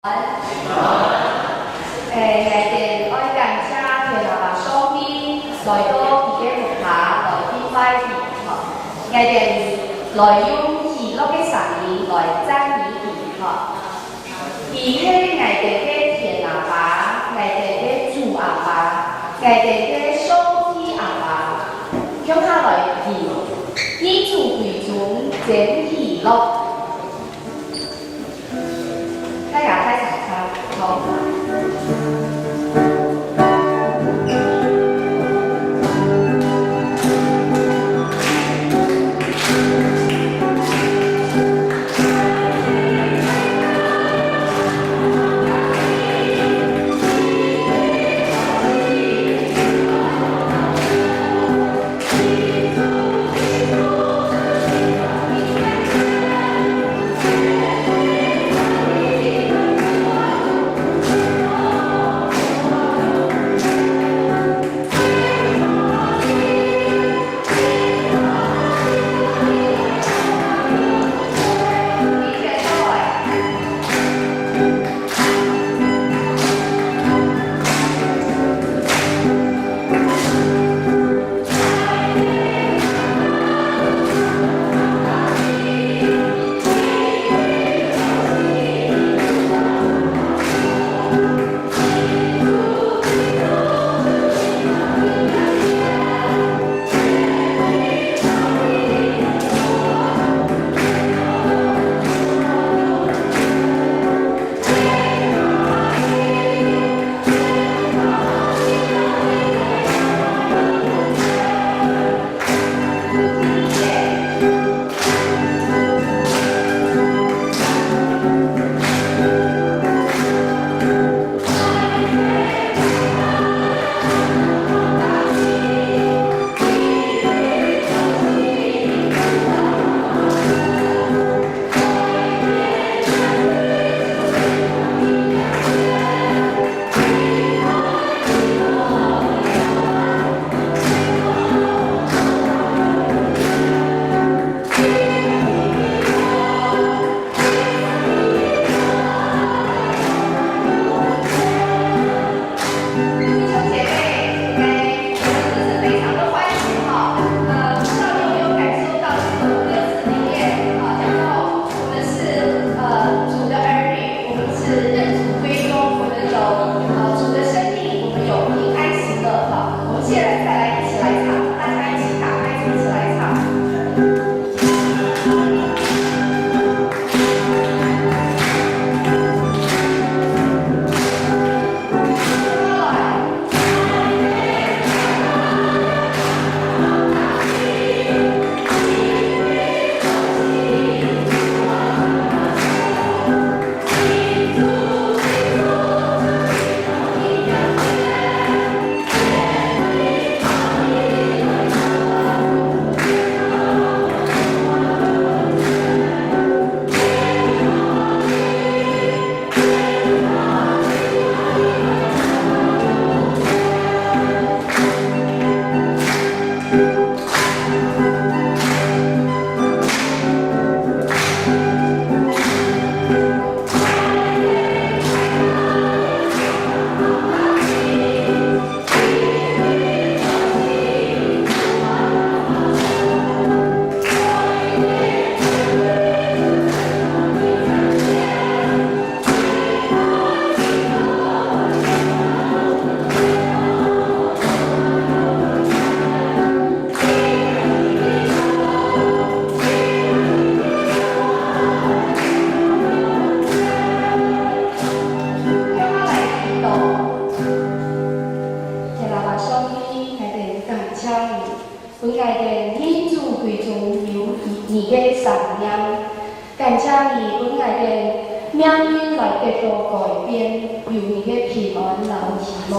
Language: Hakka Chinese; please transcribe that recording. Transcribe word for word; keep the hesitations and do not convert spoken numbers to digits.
誒，𠊎兜愛感謝天父上帝來到佢个屋下來敬拜佢，吼。𠊎兜來用喜樂个聲音來讚美佢，吼。佢係𠊎兜个天阿爸，𠊎兜个主阿爸，𠊎兜个上帝阿爸，共下來吟，認祖歸宗真喜樂。 大家再唱一下，好。弟兄姐妹，哎，我们真的是非常的欢喜哈。呃，不知道你有没有感受到这首歌词里面，啊，讲到我们是，呃，主的儿女，我们是认祖归宗，我们有，呃，主的生命，我们有平安喜乐哈。我们现在再来一起来唱，大家一起打开，一起来唱。天父上帝，𠊎兜感謝你，分𠊎兜認祖歸宗有你个生命。感謝你分𠊎兜命運來得到改變，有你个平安摎希望。